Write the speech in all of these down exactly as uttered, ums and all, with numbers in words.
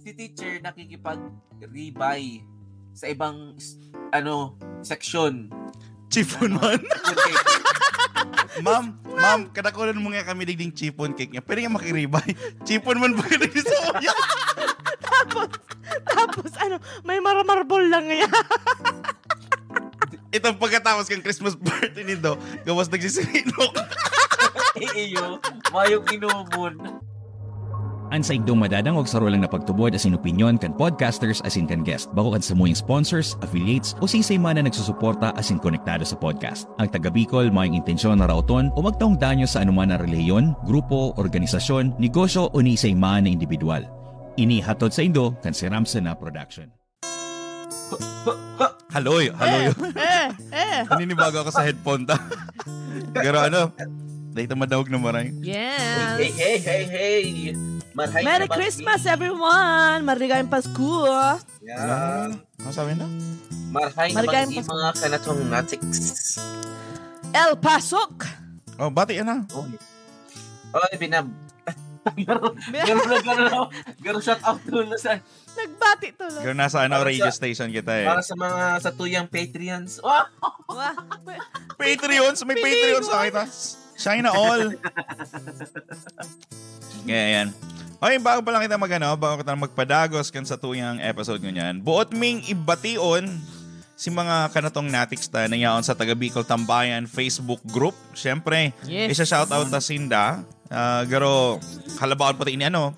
Si teacher nakikipag-rebay sa ibang s- ano section. Chipon Ano, man. Chipon cake. Ma'am, ma'am, kadakulan mo nga kami digding chipon cake niya. Pwede nga makiribay. Chipon man ba ka digdi sa uya? Tapos, tapos ano, may maramarbol lang niya. Itong pagkatapos kang Christmas party nindo, gawas nagsisirinok. Iyo, mayong inumon. An saindong madadangog saro lang na pagtubod asin opinyon kan podcasters asin kan guest, bako kan samuyang sponsors, affiliates o siisay man na nagsusuporta asin konektado sa podcast. Ang taga Bicol mayong intensyon na raoton o magtaong danyo sa anuman na relihiyon, grupo, organisasyon, negosyo o ni isay man na individual. Ini hatod saindo kan Siramsena Production. Haloy, haloy. Eh, eh. Naninibago ako sa headphone ta. Pero ano, dahil madawag na maray. Yes. Hey, hey, hey, hey. Marhay Merry na ba- Christmas, everyone! Maligayang Pasko! Yan. Ano sabi na? Marhay na Maligayang bang Pasko. Mga kanatong natics. El Pasok! Oh, bati na. Oh. Oy, binab... Garo na, garo na. Garo shout out to na sa, Nagbati to lang. Pero nasa ano, Para radio sa- station kita eh. Para sa mga sa tuyang Patreons. Oh, Wah. Patreons, may Feeling Patreons na kita. Shine all. Kaya yan. Okay, bago pa lang kita magano, bago kita magpadagos kan sa tuyang episode ngunyan. Buot ming ibation si mga kanatong natics ta na yaon sa Taga Bicol Tambayan Facebook group. Siyempre, Yes. isa-shoutout ta sinda. Ah, garo, halabaon pati ini ano.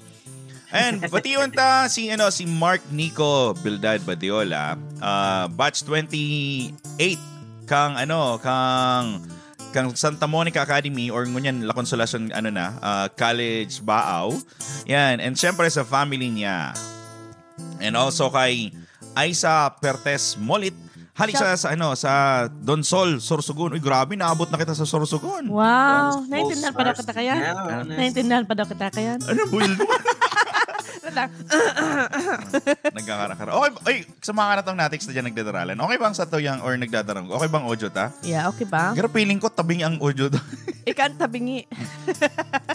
And bation ta si ano si Mark Nico Bildad Badiola, ah, batch twenty-eight kang ano, kang kang Santa Monica Academy or ngunyan La Consolacion ano na, ah, College Baao. Yan, and syempre sa family niya. And also kay Aisa Pertes Molit, halik sa, sa ano, sa Donsol, Sorsogon. Uy, grabe, naabot na kita sa Sorsogon. Wow. Post, Naintindihan pa daw post. kita kaya? Yeah, Ah. honest. Naintindihan pa daw kita kaya? Ano, build mo? Nata- Nagkakarakara. Okay, ay, sa mga kanatong natics na dyan nagdadaralan. Okay ba ang sa tuyang or nagdadarang? Okay bang audio ta? Yeah, okay ba? Pero feeling ko tabing ang audio ta. Ikanta bingi.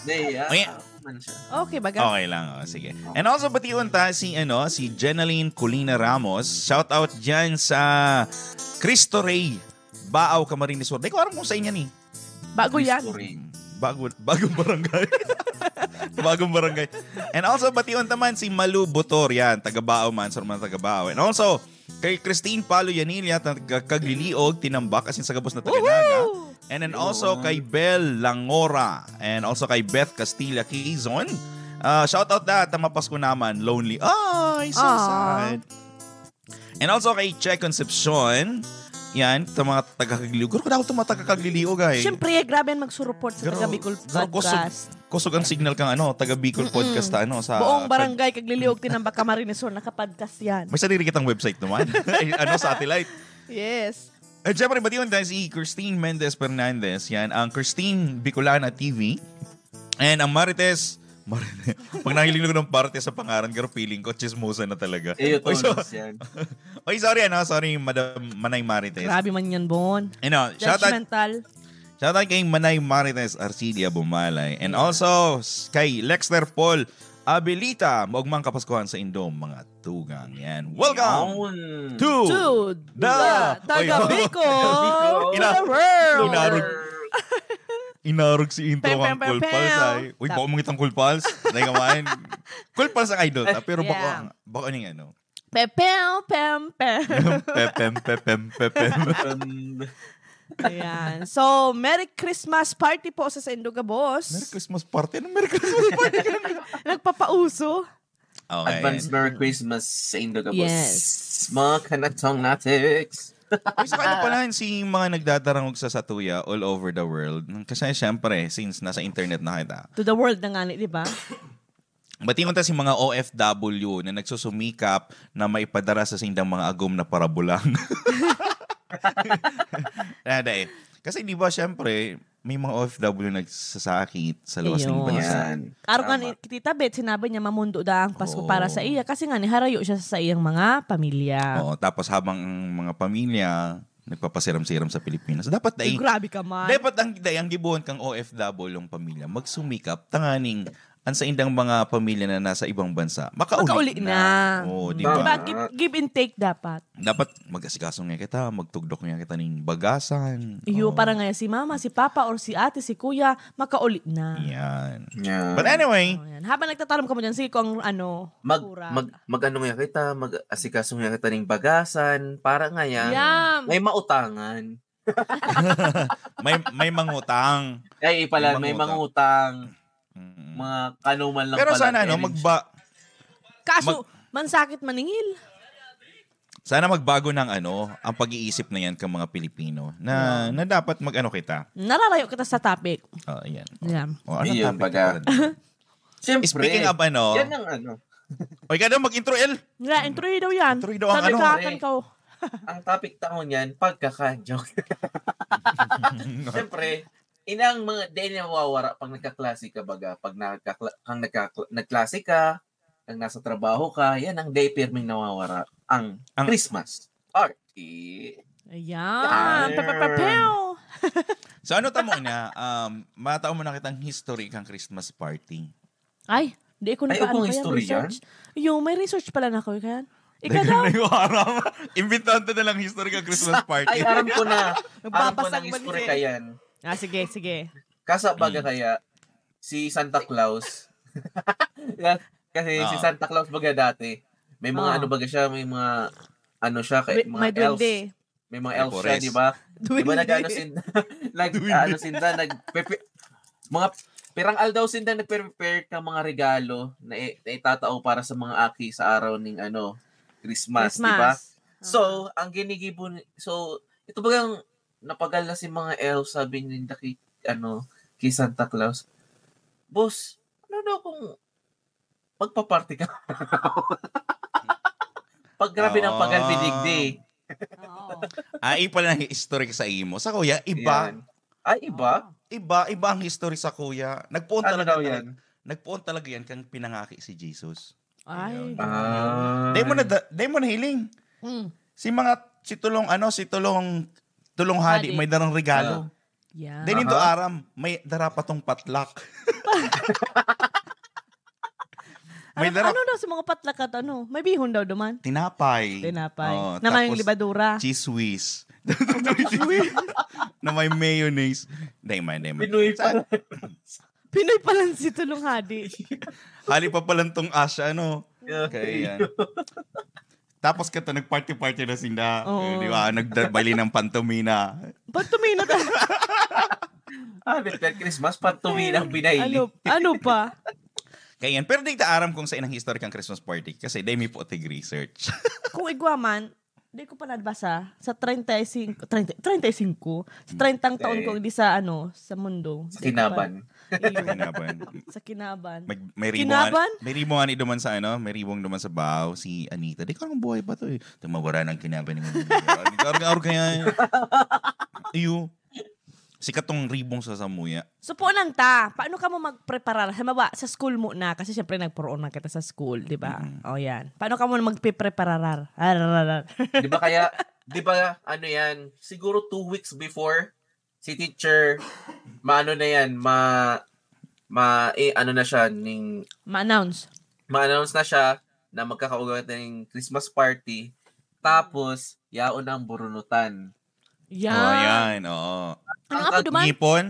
Hindi, ah, Ay. ah, man siya. Okay ba, ga? Okay lang, oh, sige. And also, bation ta si, ano, si Jenaline Colina Ramos. Shout out dyan sa Cristo Rey, Baao, Camarines Sur. Di ko alam kung sa inyo ni. Bago yan. History. Bago, bagong barangay. Bagong barangay. And also, bation ta man si Malu Butor, yan, taga Baao man, sa mga taga Baao. And also, kay Christine Palo Yanilla, taga Kagliliog, Tinambak, asin sa gabos na taga Naga. Woohoo! And then also kay Bel Langora. And also kay Beth Castilla Quizon. Ah, shout out na, tama Pasko naman, lonely. Ay, so Aw. sad. And also kay Che Concepcion. Yan, sa mga taga-Kagliliog. Garo ko na ako itong mga taga-Kagliliog ay. Siyempre, grabe ang magsuruport sa Garo- Taga Bicol garo kusog, Podcast. kusog ang signal kang ano, taga Bicol Mm-mm. Podcast ta, ano, sa Buong barangay Kagliliog, Tinambak, Camarines Sur, nakapodcast yan. May sarili kitang website naman. Ay, ano, satellite. Yes. At syempre, bation ta si Christine Mendez Fernandez. Yan, ang Christine Bicolana T V. And ang Marites, Marites. Pag nahiling ko ng Marites sa pangaran, pero feeling ko, chismosa na talaga. Iyo, Oy, so, tonos yan. oy, sorry, ano, sorry, Madam Manay Marites. Grabe man yan, Bon. You know, shout out, Judgmental. shout out kay Manay Marites Arcilia Bumalay. And also, s- kay Lexter Paul Abilita, maugmang kapaskuhan sa indong mga tugang. Yan. Welcome Yun. to To the the Taga Oy, Bicol to Ina- the world. Inarog. Inarog si intro Pem, ang pem, pem, Cool Pals pem. ay. Uy, bako mangitang Cool Pals. Dahil kamain. Cool Pals ang idol ta, pero bako Yeah. ang, bako ning ano. Pepem, pem, pem. Pepem, pepem, pepem. Um, Ayan. So, Merry Christmas party po sa saindo gabos. Merry Christmas party? Anong Merry Christmas party? Nagpapauso. Okay. Advance Merry Christmas sa indo gabos. Yes. Mga kanatong natics. Uy, sa kanya pala, si mga nagdadarangog sa satuya all over the world. Kasi siyempre, since nasa internet na kita. To the world na nga ni, di ba? Batingon ta si mga O F W na nagsusumikap na maipadara sa sindang mga agom na parabulang. Nada eh. Kasi di ba, siyempre, may mga O F W nagsasakit sa luwas ng Ayun. bansa. Yan. Araw nga Tama. ni Tita Beth, sinabi niya mamundod ang Pasko Oo. Para sa iya kasi nga ni harayo siya sa iyang mga pamilya. Oo, tapos habang ang mga pamilya nagpapasiram-siram sa Pilipinas, dapat dai, Grabe ka man. dapat ang, dai, ang gibuon kang O F W yung pamilya, magsumikap, tanganing ang saindang mga pamilya na nasa ibang bansa, makauli Makauli na. na. Oo, di Tama. ba? Diba? Give, give and take dapat. Dapat mag-asikaso nga kita, magtugdok nga kita ning bagasan. Iyo, Oo. para nga si mama, si papa, or si ate, si kuya, makauli na. Yan. Yan. But anyway. Oh, yan. Habang nagtatanom ka mo dyan, sige ko ang ano, Mag, kura. mag, mag-ano nga kita, mag-asikaso nga kita ning bagasan, para nga yan, Yam. may mautangan. May, may mangutang. Ay, pala, May may mangutang. mangutang. Mm. Mga kanuman lang Pero pala, sana, ano, parents. magba-, Kaso, mag- mansakit maningil. Sana magbago ng, ano, ang pag-iisip na yan kang mga Pilipino na, Yeah. na dapat mag-ano kita. Nararayo kita sa topic. Oh, yan. Yeah. Oh, anong Iyon, topic baga. natin? Siyempre, Speaking of, ano, yan ang ano. O, ikaw daw, mag-intro, El. Yeah, intro daw yan. Intro daw ang Sabi ano. ka, Pre. kan ka, oh. Ang topic taon yan, pagkaka-, joke. Siyempre, inang mga, di nawawara pag nagkaklase ka, baga, pag nagkakla-, kang nagkakla-, nagklase ka, pag nasa trabaho ka, yan ang di pirming nawawara, ang Ang Christmas party. Ayan. Yan. Pew, pew, pew, pew. So, ano tamo na, um, matao mo na kitang history kang Christmas party? Ay, di ko na Ay, paano kung kaya history yan? research. Yo, may research pala na ako, kan? Ikaw Tagal daw. na yung aram. Imbitahan to na lang history kang Christmas party. Ay, aram ko na. Aram ko Nagbabasag ng history balik. ka yan. Ah, sige, sige. Kasa baga Mm. kaya, si Santa Claus. Yan. Kasi si Oo. Santa Claus baga dati, may mga Oo. ano baga siya, may mga ano siya, kay, Wi-, mga may elves. duwende. May mga May elves siya, pores. di ba? Di ba Duwende. nag-ano sin-, nag-, Duwende. ano sinda, nagpepe-, mga pirang aldaw sinda nagpe-prepare ng mga regalo na i-, na itatao para sa mga aki sa araw ning ano, Christmas, di ba? Christmas. So, Aha. ang ginigibo ni, so, ito bagang napagal na si mga elf, sabi ninda kay, ano, kay Santa Claus, "Boss, ano daw kung magpa-party ka?" Pag grabe ng pagal, Oo. binigdi. Oo. Ah, iba pala ang history sa imo. Sa kuya, iba. Yan. Ay, iba? Oo. Iba, iba ang history sa kuya. Nagpoon Ano talaga daw talaga, yan? nagpoon talaga yan kang pinangaki si Jesus. Ay. Ayun. Ah. Dahil mo na da-, dahil mo nahiling. Mm. Si mga, si Tulong, ano, si Tulong, Tulong Hadi, Hadi. may darang regalo. Ah. Yeah. Dahil nindo Aha. aram, may dara pa tong patlak. May Ano, dara- ano daw sa mga patlak at ano? May bihon daw duman? Tinapay. Tinapay. Oo, Na may tapos libadura. cheese whiz. Cheese whiz. Na may mayonnaise. Hindi man, hindi man. Pinoy Sa- pala. Pinoy pala si Tulong Hadi. Hali pa pala tong Asya, ano? Yeah. Kaya yan. Tapos kato, nag-party-party na sinda. Oo. Eh, di ba? Nagdabali ng pantomina. Pantomina ta- Ah, Mister Christmas, pantomina ang binaili. Ano, ano pa? Kaya yan. Pero di ta aram kung sa inang history kang Christmas party. Kasi di mi po tig research. Kung igwa man, di ko pa nabasa. Sa treinta y cinco, treinta, treinta y cinco, sa treinta taon Eh. ko, hindi sa, ano, sa mundo. Sa Di ko pa Kinaban. Iyo. Sa Kinaban. Sa Kinaban. May, may ribong Kinaban? ani, may ribong ani duman sa ano, may ribong duman sa Bao, si Anita. Di ko alam kung buhay pa to eh. Tumawara ng Kinaban ni Manila. Arog-arog kaya eh. Iyo. Sikat tong ribong sa Samuya. So, po lang ta, paano ka mo magpreparar? Halimbawa, sa school mo na, kasi syempre nagporoon na kita sa school, di ba? Mm. O yan. Paano ka mo magpiprepararar? Ararar. Di ba kaya, di ba, ano yan, siguro two weeks before, si teacher, maano na yan, ma, ma, eh, ano na siya, ning, Ma-announce. ma-announce na siya na magkakaugay tayong Christmas party, tapos, yaon ang burunutan. Yan. Oh, yan, oo. Ano Ang nga po kag- duman? Ngipon?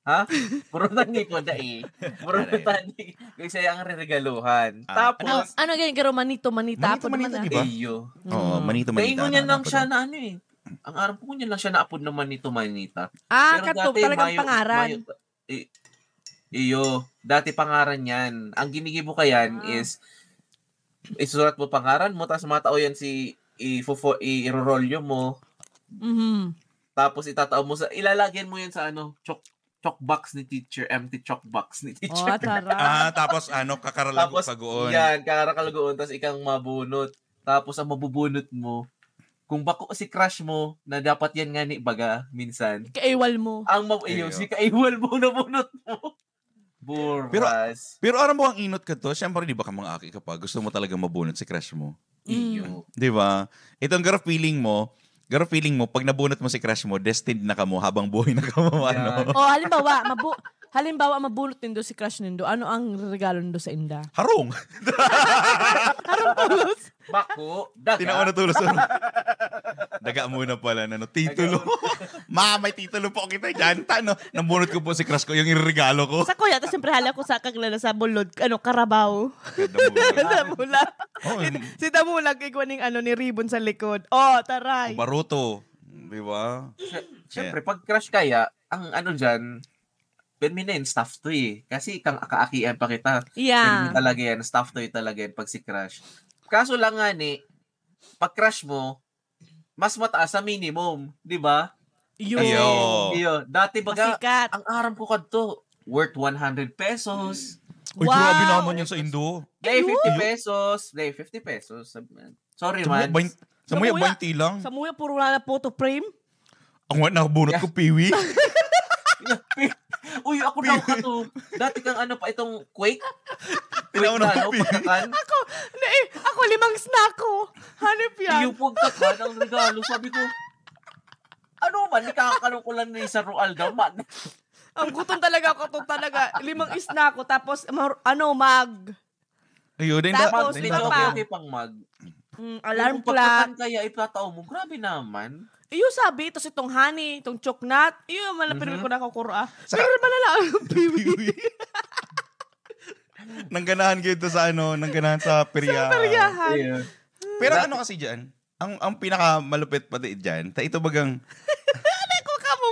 Ha? Burunutan ngipon, dai. Burunutan, kung siya ang reregaluhan. Ah. Tapos, Ano, ano ganyan, garo, manito, manita, Manito, apo naman manita, ah. di ba? Iyo. Oo, Mm. manito, manita, Naingon niya ano, lang ano siya to? na ano eh. Ang aram ko niya lang siya naapod na manito, manita. Ah, Pero kato, dati, talagang mayo, pangaran. mayo, i-, iyo, dati pangaran yan. Ang ginigibo ka yan Ah. is, isusulat mo pangaran mo, tas matao yan si, i-fofo-, i-, irorolyo mo. Mhm. Tapos itatao mo sa, ilalagyan mo yan sa ano, chalk, chalk box ni teacher, empty chalk box ni teacher. Oh, tara. Ah, tapos ano, kakaralago Tapos, kagoon. yan, karakalagoon, tas ikang mabunot. Tapos ang mabubunot mo, kung bako si crush mo, na dapat yan nga ni baga, minsan. Kaiwal mo. Ang mab-, iyo, Iyo. si kaiwal mo na bunot mo. Pero, Buras. pero aram mo ang inot ka to? Siyempre, di ba ka mga aki ka pa, gusto mo talaga mabunot si crush mo? Iyo. Mm. Di ba? Itong garo feeling mo, garo feeling mo, pag nabunot mo si crush mo, destined na ka mo habang buhay na ka mo, Yan. ano? O, halimbawa, mabu-, Halimbawa, mabunot nindo si crush nindo, ano ang regalo nindo sa inda? Harong. Harong pulos. Bako, daga. Tinaw na tulos. Daga muna pala na, no? Titulo. Ma, may titulo po kita dyan. Tano, nabunot ko po si crush ko, yung iregalo ko. Sa kuya, tapos siyempre hala ko sa kaglala sa bulod, ano, karabaw. Ganda mo. Damulag. Oh, Si, si Damulag, igwa ning ano, ni ribbon sa likod. Oh, taray. Baruto. Di ba? Siyempre, pag crush kaya, ang ano dyan, permi na yun, staff to eh. Kasi kang akaakian pa kita. Yeah. Permi talaga yan, staff to talaga yan pag si crush. Kaso lang nga ni, pag crush mo, mas mataas sa minimum, di ba? Yun. Iyo. Iyo, dati baga, Masikat. Ang aram ko kadto, worth one hundred pesos. Uy, Wow. Grabe naman yan sa Indo. Dai Ayun. fifty pesos. Dai fifty pesos. Sabi man. Sorry, Sa mga man. bain- sa mga Sa mga- bainti lang. Sa muya, puro na photo frame. Ang wala nakabunot ko, piwi. Uy, ako daw ka to. Dati kang ano pa itong quake? Tinaw Quake na na, ano, piwi. pagkakan? Ako, na eh, ako limang snack ko. Hanip yan. Yung pagkakan ang regalo. Sabi ko, ano man, nikakalungkulan ni sa Roal daw man. Ang gutom talaga ako to talaga. Limang snack ko. Tapos, mar- ano, mag... Ayun, din Tapos, dapat. Medyo iba pa. Okay, okay pang mag. Mm, alarm Kung pagkakan clock. kaya ipatao mo, grabe naman. Iyo sabi, ito itong honey, itong choknat. Iyo, man, Mhm. pinili ko na ako kura. Saka- Pero malala ang piwi. Nangganahan gyud to sa ano, nangganahan sa peryahan. Sa peryahan. Ayun. Pero Dati- ano kasi dyan, ang, ang pinakamalupit pa di dyan, ta ito bagang, Ako ka mo.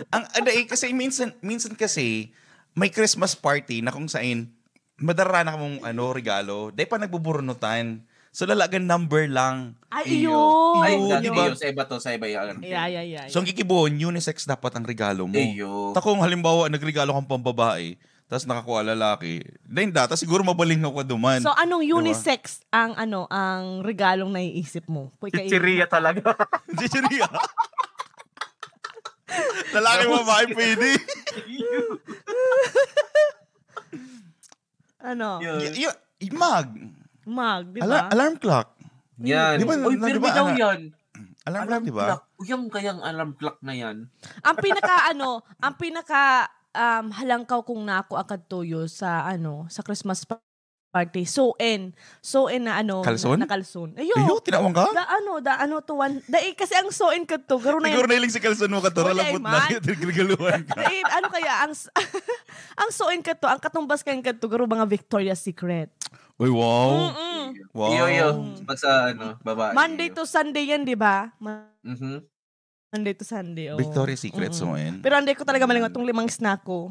ang, ada eh, kasi minsan, minsan kasi, may Christmas party na kung saan, madararanak mong ano, regalo, dahil pa nagbuburnutan. So, lalagan number lang. Ay, Iyo. iyo. Ay, Iyo, dati di ba? iyo, sa iba to, sa iba yan. Yeah, yeah, yeah. So, ang gigibohon, unisex dapat ang regalo mo. Iyo. Ta kung halimbawa, nagregalo kang pambabae, tapos nakakuha lalaki, then data, siguro mabaling ako duman. So, anong Diba? unisex ang ano ang regalong naiisip mo? Puy, kay- Chichiria talaga. Chichiria. Lalaki mo ba pwede? Ano? Yun. Y- y- y- mag. Mag, di Ala- ba? alarm clock. Yan. Di ba, Uy, na- di pirmi ba, daw ana- yan. Alarm clock, di ba? Uy, yung kayang alarm clock na yan. Ang pinaka ano, ang pinaka um, halangkaw kong nako agad tuyo sa ano, sa Christmas pa- party. So-en. So-en na ano, Kalson? na, na kalson. Ayo. Ayo, tinawang ka? Da ano, da ano to one. Da, eh, kasi ang so-en ka to, garo na Siguro yan. nailing si kalson mo ka to. Wala, Ralapot man. na. Tigrigaluhan ka. Da, eh, ano kaya, ang, s- ang so-en ka to, ang katumbas kaya ka to, garo mga Victoria's Secret. Uy, wow. Mm-mm. Wow. Iyo, iyo. Pag sa ano, babae. Monday iyo. to Sunday yan, di ba? Ma- Mhm. Monday to Sunday, oh. Victoria's Secret, Mm-mm. so, eh. Pero hindi ko talaga malingot tong limang snack ko.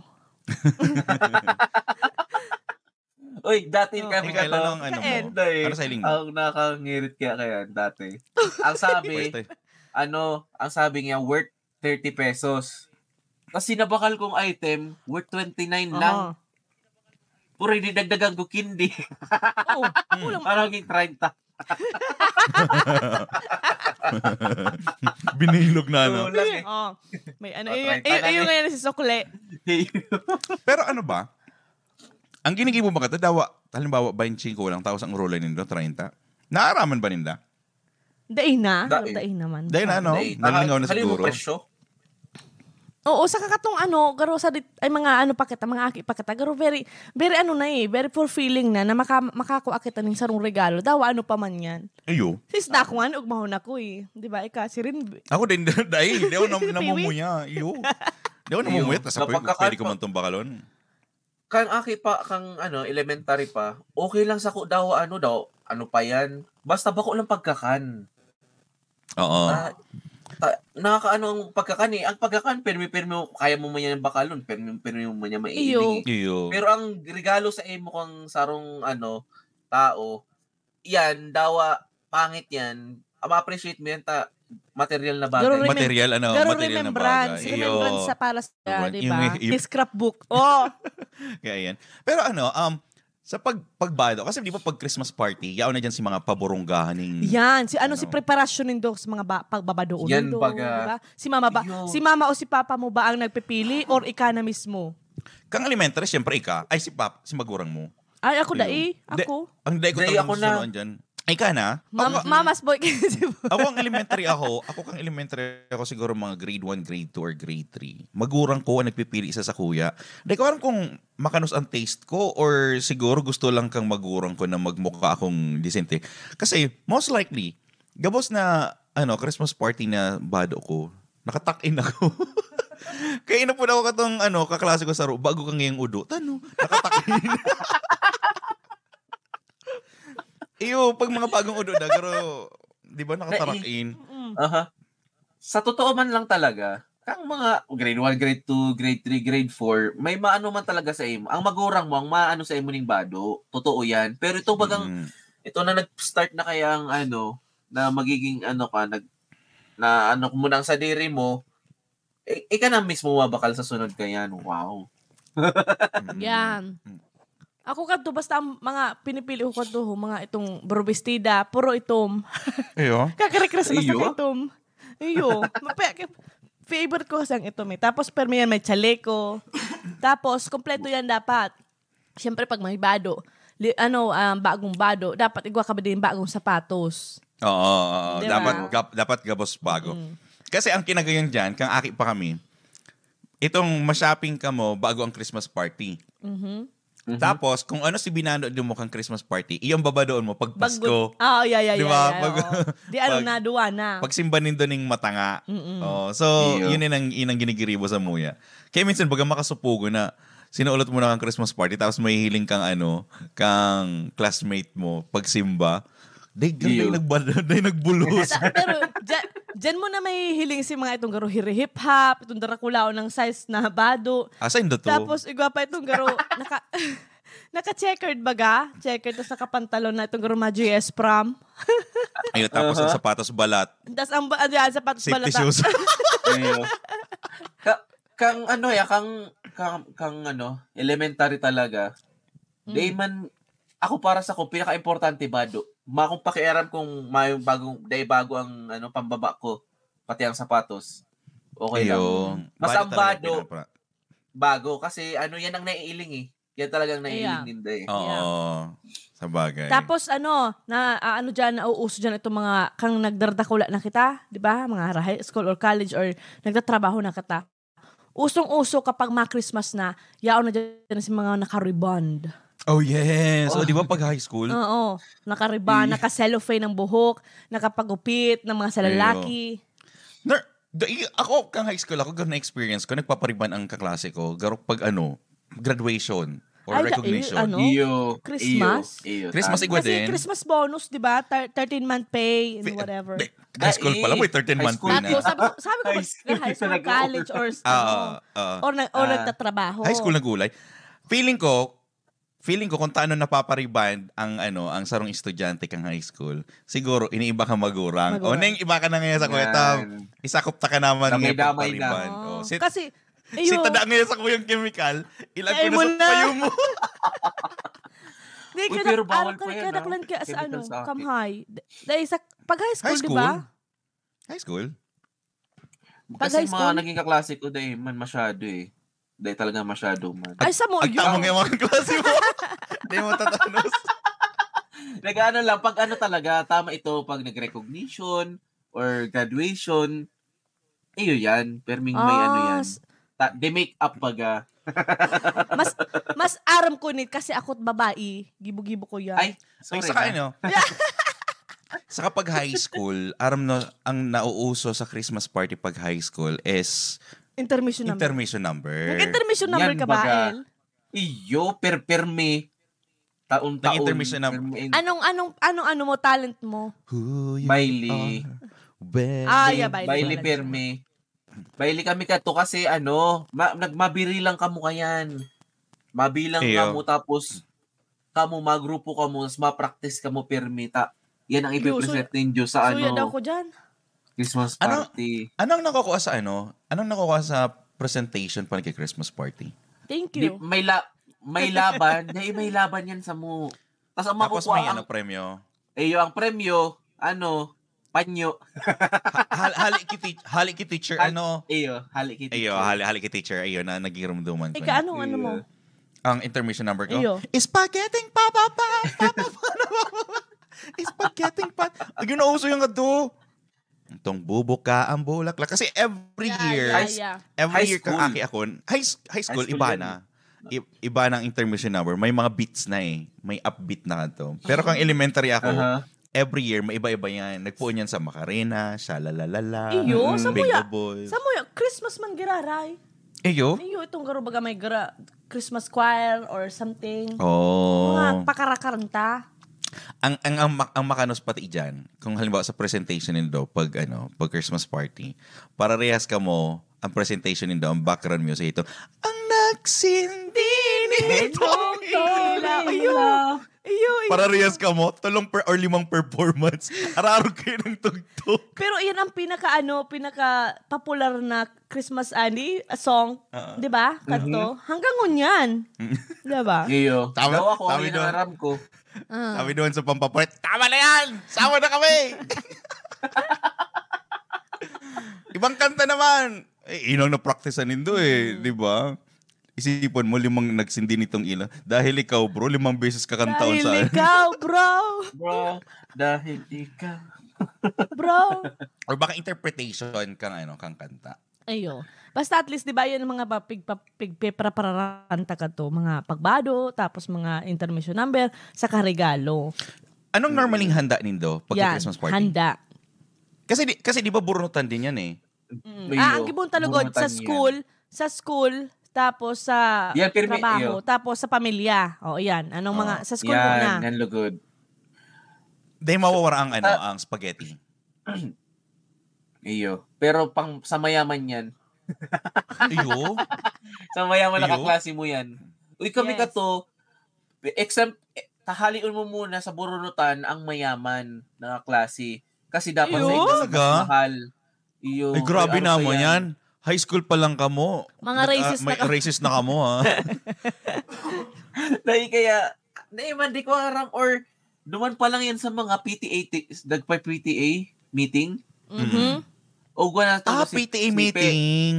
Uy, dati Oh. kami Kailan ka to. ang ano mo? Kain. Dahil, Ano sa iling mo? Ang nakangirit kaya kaya dati. Ang sabi, First time. ano, ang sabi niya, worth thirty pesos. Tapos sinabakal kong item, worth twenty-nine lang. Aha. Puro dinagdagan ko kindi. Oh, kulang. Parang yung treinta. Binilog na, no? Kulang eh. Oh, may ano, Oh, yung, treinta na yung, eh. Ngayon si Sukle. Pero ano ba? Ang ginigibo ba ka? Dawa, halimbawa, twenty-five lang, tapos ang rulay nindo, treinta. Naaraman ba ninda? Dai na. Dai. Dai naman. Dahil na, no? Dai. Nalingaw na Dai mo siguro. Presyo? Oo, sa kakatong ano, garo sa dit, ay mga ano pa kita, mga aki pa kita, garo very, very ano na eh, very fulfilling na, na maka, makakuha kita ng sarong regalo. Dawa ano pa man yan. Iyo. Sis na ako nga, ugmahon ako eh. Di ba? Ika, si Rin, Ako din, dahil, hindi ako nam- Piwi? namumuya. Iyo. Hindi ako Iyo. namumuya. Tapos ako, Kapag pwede ko kakapa- man tumbakalon. Kang aki pa, kang ano, elementary pa, okay lang sa ko daw, ano daw, ano pa yan. Basta bako lang pagkakan. Oo. Ah, ta, nakakaano ang pagkakan eh. Ang pagkakan, permi-permi mo, kaya mo man yan bakalon, permi-permi mo man yan maiiling Iyo. eh. Iyo. Pero ang regalo sa imo kang sarong ano, tao, yan, dawa, pangit yan, ma-appreciate mo yan, ta, material na bagay. Garo remem- Material, ano, Garo material na remembrance. bagay. Iyo. Remembrance sa para sa, Remembrance. di Yung ba? i- i- His scrapbook. Oh. Kaya yan. Pero ano, um, sa pag pagbado, kasi di ba pag Christmas party, yaon na dyan si mga paburunggahan ning Yan. Si ano, si Ano? preparasyon nindo sa mga ba, pagbabadoon Yan, nindo, baga. di ba? Si mama ba? Yo. Si mama o si papa mo ba ang nagpipili or ika na mismo? Kang elementary, siyempre ika, ay si pap, si magurang mo. Ay, ako Iyo. dai. Di- Ako. Ang dai ko Dai, talagang ako na. susunuan dyan. Ay ka na? Mama, Ako, mama's boy kasi po. Ako ang elementary ako, ako kang elementary ako siguro mga grade one, grade two, or grade three. Magurang ko ang nagpipili sa sakuya. Di ko alam kung makanos ang taste ko or siguro gusto lang kang magurang ko na magmukha akong disente. Kasi most likely, gabos na ano, Christmas party na bado ko, nakatakin ako. Kaya inapod ako katong ano, kaklase ko sa ro, bago ka ngayong udo. Tano, nakatakin. Iyo, pag mga bagong udo na, pero, di ba, nakatarakin? Aha. Sa totoo man lang talaga, kang mga grade one, grade two, grade three, grade four, may maano man talaga sa imo. Ang magurang mo, ang maano sa imo ning bado. Totoo yan. Pero ito bagang, Mm. ito na nag-start na kaya ang ano, na magiging ano ka, nag, na ano mo nang sadiri mo, eh, ika na mismo mabakal sa sunod ka yan. Wow. Mm. Yan. Ako kadto, basta ang mga pinipili ko kadto, ho, mga itong burubistida, puro itom. Iyo. Kakari-Christmas Iyo? na itom. Iyo. Mape- favorite ko kasi ang itom eh. Tapos, permi yan, may chaleco. Tapos, kompleto yan dapat. Siyempre, pag may bado, li, ano, um, bagong bado, dapat igwa ka ba din bagong sapatos? Oo, oo. Di ba? Dapat, gap, dapat gabos bago. Mm. Kasi ang kinagayon dyan, kang aki pa kami, itong ma-shopping ka mo bago ang Christmas party. Mhm. Mhm. Tapos, kung ano si binado mo kang Christmas party, iyong babadoon mo pag Pasko. Bago. Ah, yeah, yeah, Di yeah, ba? yeah, Pag- oo. Di ano pag- na, duwa na. Pag simba nindo ning matanga. Mm-mm. Oh, so, Iyo. Yun ang inang ginigiribo sa muya. Kaya minsan, baga makasupugo na, sinuulot mo na kang Christmas party, tapos may hiling kang ano, kang classmate mo, pag simba, day, day, Iyo. nagbal- day nagbulos. Sa- pero dyan, dyan mo na mahihiling si mga itong garo hiri-hip-hop, itong darakulaon ng size na bado. Asa yung dato? Tapos, igwa pa itong garo, naka, naka-checkered baga? Checkered, tapos nakapantalon na itong garo mga J S prom. Ayun, tapos ang Aha. sapatos balat. Tapos ang ba, ano yan, sapatos Safety balata. shoes. Iyo. Ka, kang ano ya, kang, kang, kang ano, elementary talaga. Mm. Di man, ako para sa ko, pinaka-importante bado. Makong pakiaram kung may bagong, day bago ang ano, pambaba ko, pati ang sapatos. Okay lang. Ayun. Basta ang Bado talaga bado, pinapra- bago. Kasi ano, yan ang naiiling eh. Yan talagang naiiling Ayan. ninda eh. Oo. Yeah. Sa bagay. Tapos ano, na ah, ano diyan, nauuso diyan itong mga kang nagdardakula na kita, 'di ba? Mga high school or college or nagtatrabaho na kita. Usong-uso kapag mga Christmas na, yaon na diyan si mga naka-rebond. Oh, yes. Oh, Oh. Di ba pag high school? Oo, naka-rebond, Iya. naka-cellophane ng buhok, nakapagupit ng mga sa Iyo. lalaki. Ner- da- i- ako, kang high school ako, ganun na experience ko, nagpapariban ang kaklase ko, garo pag ano, graduation or Ay, da- recognition. ano? Iyo, Christmas? Iyo, iyo, Christmas tama. igwa Kasi din. Christmas bonus, 'di ba? Thir- thirteen-month pay and Fi- whatever. Di- High school pa lang, Dai, may thirteen high month school pay Tapos na. sabi ko, sabi ko, High mas- school high ka school, nag-o- college or Ah, ah. or, nag, or Ah. nagtatrabaho. High school na gulay. Feeling ko, feeling ko kung taano napapariban ang ano, ang sarong estudyante kang high school, siguro iniiba ka magurang. O Magurang. Neng, iba ka na ngayon sa Yan. kwenta. Isakop ta ka naman ngayon Damay-damay na. pagpariban. Oo. Oh, sit, Kasi, sit iyo, ta da ngayon sa kuyang chemical. Ilag Kaya ko na mo sa na. payo mo. Hindi, Uy, kaya pero nag- bawal ano, pa kaya yan, ah. naklan kaya sa Chemical ano, sa akin. Kamhay. D- Dahil sa, pag high school, High di ba? school? High school? Pag Kasi high mga school? naging kaklase ko, dahil man masyado eh. Dahil talaga masyado man. Ay, sa mo, Agtamo yun. nga mga klase mo. Di mo tatanos. Nag-ano lang, pag ano talaga, tama ito, pag nag-recognition or graduation, iyo yan. Perming may ano Ah, yan. s- Ta- they make up baga. mas, mas aram ko ni, kasi ako't babae, gibo-gibo ko yan. Ay, sorry Ay, saka na. ano? Sa kapag high school, aram na, ang nauuso sa Christmas party pag high school is Intermission number. Intermission number. Nag-intermission number Yan, ka ba, baga. El? Iyo, per permi. Taon-taon. Nag-intermission number. Permi- Anong, anong, anong, ano mo, talent mo? Who you Bailey. are, where Ah, you yeah, Bailey Bailey pala. Permi. Bailey kami kato kasi ano, ma- nagmabiri lang kamo kayan. Mabilang Iyo. Kamo tapos kamo magrupo kamo, mas ma-practice kamo permi ta. Yan ang Iyo, ipipresent ninyo sa Suya daw ano, ko dyan. Christmas Ano? party. Anong nakukuha sa ano? Anong nakukuha sa presentation pag nag-Christmas party? Thank Di, you. may la, may laban, dahil may laban yan sa mo. Tas ang Tapos makukuha may ang, ano, premyo? Iyo, ang premyo, ano, panyo. Ha- hal- hali ki teach- hali ki teacher, Hal- ano? Iyo, hali ki Iyo, teacher. hali, hali ki teacher. Iyo, na nagirumduman ko Ika, na. anong ano mo? Ang intermission number ko? Iyo. Spaghetti, pa, pa, pa, pa, pa, pa, pa. Spaghetti. getting fat. Yun, nauso yung ato. Itong bubuka ang bulaklak. Kasi every Yeah, year, yeah, High- yeah. every High year kang school. Aki Akon, high, s- high school, High school iba yan. na. I- iba ng intermission number. May mga beats na eh. May upbeat na to. Pero kang elementary ako, Aha. every year, may iba-iba yan. Nagpuon yan sa Macarena, Shalalalala, Iyo, Mm. sa Bingo muya, Boys. Sa muya, Christmas man giraray. Iyo? Iyo, itong garo baga may gra- Christmas choir or something. Oh. Mga pakarakaranta. Ang ang ang, mak- ang makanos pati diyan, kung halimbawa sa presentation nindo pag ano, pag Christmas party, pararehas kamo ang presentation nindo, ang background music ito. Ang nagsindi nitong Nitong ilaw. ilaw. Iyo, iyo. Pararehas kamo, tulong per or limang performance. Ararog kayo ng tugtog. Pero yan ang pinaka ano, pinaka popular na Christmas ani a song, Oo. 'di ba? Kanto. Hanggang ngunyan. 'Di ba? Iyo. Tama, Daw ako, tama yun daw. Ang aram ko. Ah. Sabi doon sa pampapulit, "Tama na yan! Sama na kami!" Ibang kanta naman. Eh, inang na-practice nindo eh, di ba? Isipon mo, limang nagsindi nitong ila. Dahil ikaw, bro, limang beses kakantaon Dahil sa... ikaw, bro. Bro, dahil ikaw. Bro. Or baka interpretation kang ano, kang kanta. Ayo. Basta at least, di ba, yun ang mga pa- pigpa- pigpeprapararanta ka to, mga pagbado, tapos mga intermission number, sa karegalo. Anong normaling handa nindo pag Yan, Christmas party? Handa. Kasi di, kasi di ba burunutan din yan eh. Mm. Iyo, Ah, ang gibon talugod sa burunutan yan. School, sa school, tapos sa Yan, pirmi, trabaho, iyo. Tapos sa pamilya. O, yan. Anong mga, Oo. Sa school Yan, muna. Yan lugod. Dahil mawawara ang ano, Ah. Ang spaghetti. Iyo. Pero pang sa mayaman yan. Iyo. Sa mayaman na Iyo. Kaklase mo yan. Uy, kami Yes. Ka to, exam, eh, tahalion mo muna sa burunutan ang mayaman na kaklase. Kasi dapat Iyo. sa inyo mas Talaga? Mahal. Iyo. Ay, grabe May ano pa naman yan. High school pa lang kamo. Mga Nag- racist ah, may na ka- racist na kamo, ha? Dahil kaya, na man, di ko aram or duman pa lang yan sa mga P T A, ti- nagpa-P T A meeting. Mhm. O gwa na Ah, si- P T A si pe- meeting.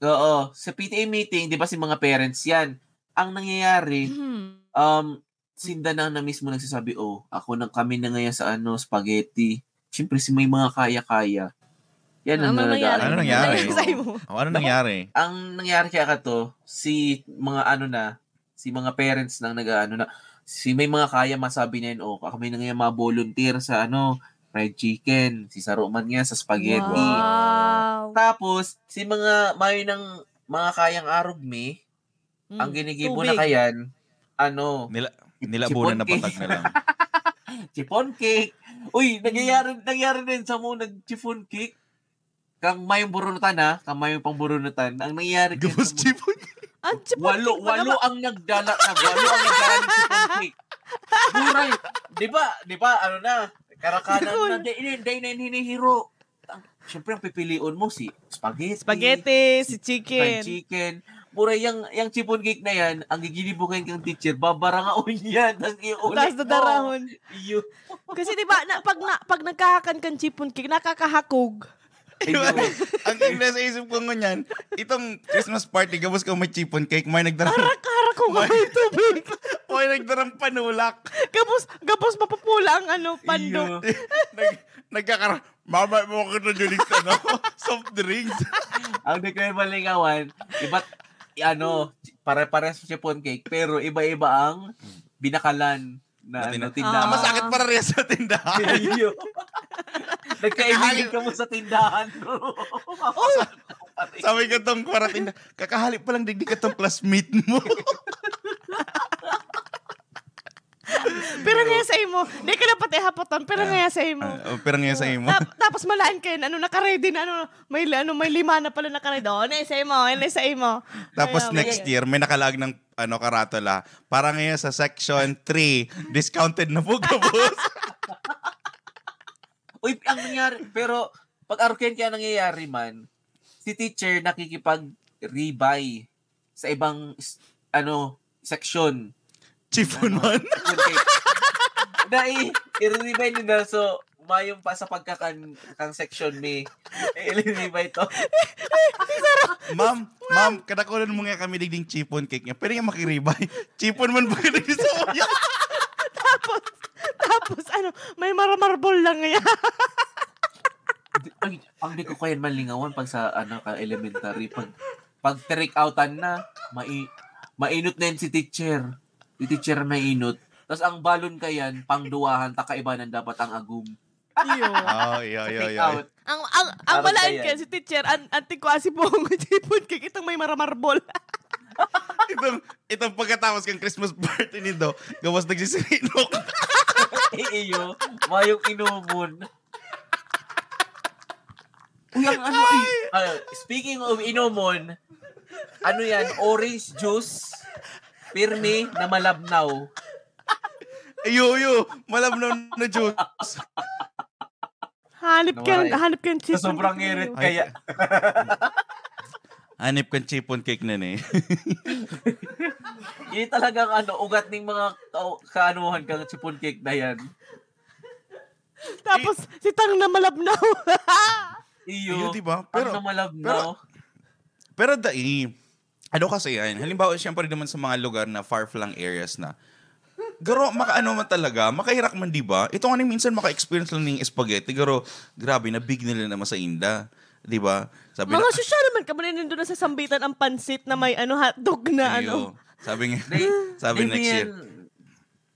Oo, sa P T A meeting, di ba si mga parents yan? Ang nangyayari, Mhm. um, sinda na na mismo nagsasabi, "Oh, ako na, kami na ngayon sa ano, spaghetti." Siyempre, si may mga kaya-kaya. Yan ang Ano nangyari? nag-aano Ano ng nangyari? mga Ano nangyari? Oo. Ano nangyari? Ang nangyari kaya ka to, si mga ano na, si mga parents nang nag-aano na, si may mga kaya masabi na yun, "Oh, kami na ngayon mga volunteer sa ano, fried chicken, si Saro man nga sa spaghetti." Wow. Tapos, si mga may ng mga kayang arog mi, ang Mm, ginigibo na tubig. kayan, ano, Nila, nilabunan na Chipotle. Patag na lang. Chiffon cake. Uy, nangyayari, nangyayari din sa mo nag-chiffon cake. Kang mayong burunutan ha, kang mayong pang burunutan. Ang nangyayari kayan Gabos sa mo- chiffon. Ang chiffon Walo, cake, walo mga- ang nagdala, nagwalo ang nagdala ng chiffon cake. Buray, di ba, di ba, ano na, karakanan Dagol. na, dahil na, dahil na hinihiro. Ang- Siyempre, ang pipilion mo, si spaghetti, Spaghetti, si fried chicken. chicken. Mura yang, yang chiffon cake na yan, ang giginibukan kang teacher, babarangaon yan, tas iulit Tapos mo. dadarahon. Iyo. Kasi di ba, na, pag, na, pag nagkahakan kang chiffon cake, nakakahakog. Iyo. Ang, ang nasa isip ko ngunyan, itong Christmas party, gabos ka may chiffon cake, may nagdarang, Harak-harak ko May- may tubig. may nagdarang panulak. Gabos, gabos mapupula ang ano, pando. Iyo. Nag, nagkakara, mama mo ko na dyan sa ano, soft drinks. Ang di ko yung malingawan, iba't, ano, pare-pares sa chiffon cake, pero iba-iba ang binakalan na Pati ano, na- tindahan. Ah, masakit para rin sa tindahan. Iyo. Nagkaibigan ka mo sa tindahan, bro. Sabi ko tong parating na, kakahali pa lang digdi ka tong classmate mo. Pero nga sa imo, di ka na pati hapoton, pero nga sa imo. Ah, oh, pero nga sa imo. Tap- tapos malaan kayo, ano, naka-ready na, ano, may, ano, may lima na pala naka-ready. Oh, na sa imo, na sa imo. Tapos Ayaw, next ayaw. year, may nakalag ng ano, karatula. Para ngayon sa section three, discounted na po, gabos. Uy, ang nangyari, pero pag aruken kaya nangyayari man, si teacher nakikipag-rebuy sa ibang s- ano, section. Chiffon man. Dai, i-rebuy nila. So, mayong pa sa pagkakan kang section mi. I-rebuy to. Ma'am, ma'am, kadakulan mo nga kami digding chiffon cake niya. Pwede nga makiribay. Chiffon man ba ka digdi sa uya? Tapos, tapos ano, may maramarbol lang yan. Di- Ay, ang di ko kaya malingawan pag sa ano ka elementary, pag pag trick-outan na, mai, mainot na yan si teacher. Si teacher mainot. Tapos ang balon ka yan, pangduwahan, takaibanan dapat ang agum. Iyo. Oh, iyo, Sa iyo, take iyo. Out. Ang ang ang Parang malain kaya. Kaya si teacher, an antik ko asi po ang tipon kay kitang may maramarbol. Itong, itong pagkatapos kang Christmas party nito, gawas nagsisirinok. Eh, iyo, mayong inumon. Uy, ang ano, ay, ah, speaking of inumon, ano yan, orange juice, pirmi na malabnaw. Iyo, iyo, malabnaw na juice. Hanip ka, Nawala eh. hanip ka yung Sa sobrang chicken irit sa'yo. kaya. Hanip kang chipon cake na ni. Yun talagang ano, ugat ng mga ka- kaanuhan kang chipon cake na yan. Tapos, si Tang na malabnaw. Iyo, Iyo, di ba? Pero, Pero- na malabnaw. Pero dai, ano kasi yan, halimbawa, siyempre naman sa mga lugar na far-flung areas na, garo, makaano man talaga, makahirak man, di ba? Ito nga ni minsan maka-experience lang ng spaghetti, garo, grabe, nabig nila naman sa inda, di ba? Sabi Mga na, sosyal naman ka, manin doon na sa sambitan ang pansit na may ano, hotdog na ano. Iyo. Sabi nga, Di, sabi di next yan. year.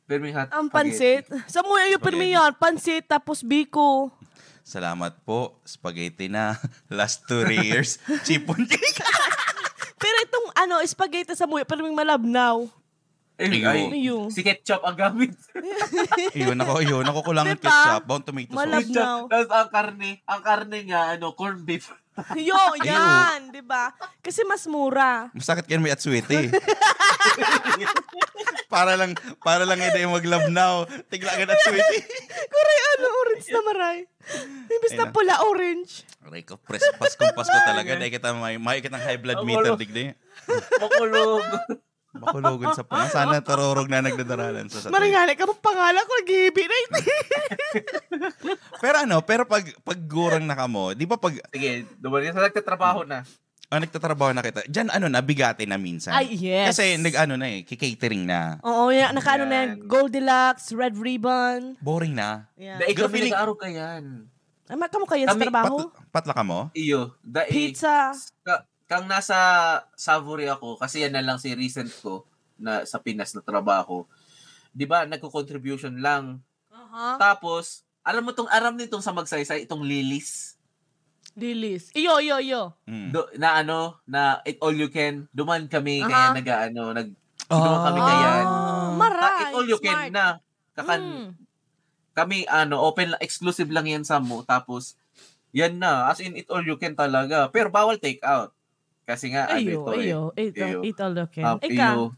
Pirmi hot Ang spaghetti. pansit. Sa mga iyo, pirmi Spaghetti. yan. Pansit, tapos biko. Salamat po, spaghetti na. Last two years, chipon cake. Pero itong ano, spaghetti sa muya, pirming malabnaw. Eh, Iyo. ay, Iyo. si ketchup ang gamit. Iyo, nako, iyo, nako, kulang ang Diba? ketchup. Bawang tomato sauce. Malabnaw. Tapos ang karne, ang karne nga, ano, corned beef. Yo, yan, di ba? Kasi mas mura. Masakit yan may atsuete. Para lang, para lang hindi yung maglabnaw. Tigla ka atsuete. Kuray, ano, orange na maray. Imbis na Ayun na. Pula, orange. Aray ko, pres, Paskong Pasko talaga. Dahil kita may, may kitang high blood Ang meter, ulo. Digdi. Makulog. Makulogon sa panga. Sana tarorog na nagdadaralan sa sa Maringala ka mo, pangalan ko, naghihibi na ito. Pero ano, pero pag, pag gurang na kamo, di ba pag, Sige, dumating sa nagtatrabaho na. ah, nagtatrabaho na kita, dyan ano na, bigate na minsan. Ay, yes. Kasi nag-ano na eh, kikatering na. Oo, yan, nakaano na yan. Yan. Goldilocks, Red Ribbon. Boring na. Yan. Dahil Pero kami feeling- nag-aaro ka yan. Ay, ma- kamo kayo sa Kami- trabaho? Pat, patla ka mo? Iyo, dahil Pizza. Ka, kang nasa Savory ako, kasi yan na lang si recent ko na sa Pinas na trabaho. Di ba, nagko-contribution lang. Aha. Tapos, alam mo tong aram nitong sa Magsaysay, itong Lilis. Lilis. Iyo, iyo, iyo. Mm. Do, na ano, na it all you can, duman kami, Aha. kaya nag-ano, nag, duman kami kaya. Ah, maray. Ah, it all you can Smart. na. Kakan, Mm. kami, ano, open, exclusive lang yan sa mo. Tapos, yan na. As in, it all you can talaga. Pero bawal take out. Kasi nga, ano Iyo, ito eh. iyo. It, Iyo. it all okay. Tap, Ikaw, iyo.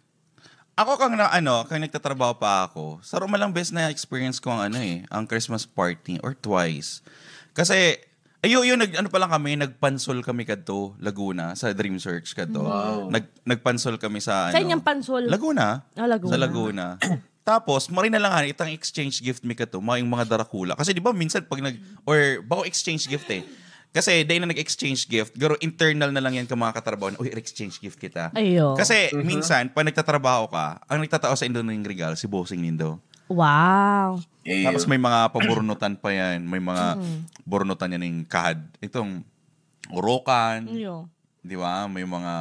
Ako kang na ano, kang nagtatrabaho pa ako, sa man lang bes na experience ko ang ano eh, ang Christmas party or twice. Kasi ayo yun, nag, ano pa lang kami, nagpansol kami kadto, Laguna, sa Dream Search kadto. Wow. Nag, nagpansol kami sa ano. Sa inyong pansol? Laguna. Ah, Laguna. Sa Laguna. Tapos, mari na lang nga, itang exchange gift mi kadto, mga, yung mga darakula. Kasi di ba minsan pag nag, or bako exchange gift eh. Kasi dahil na nag-exchange gift, garo internal na lang yan ka mga katrabaho na, "Uy, exchange gift kita." Ayo. Kasi Mhm. minsan, pag nagtatrabaho ka, ang nagtatao sa indo ng regalo, si bossing nindo. Wow. Eh, Tapos may mga paburnutan pa yan. May mga Mm. burnutan yan yung kahad. Itong urokan. Iyo. Di ba? May mga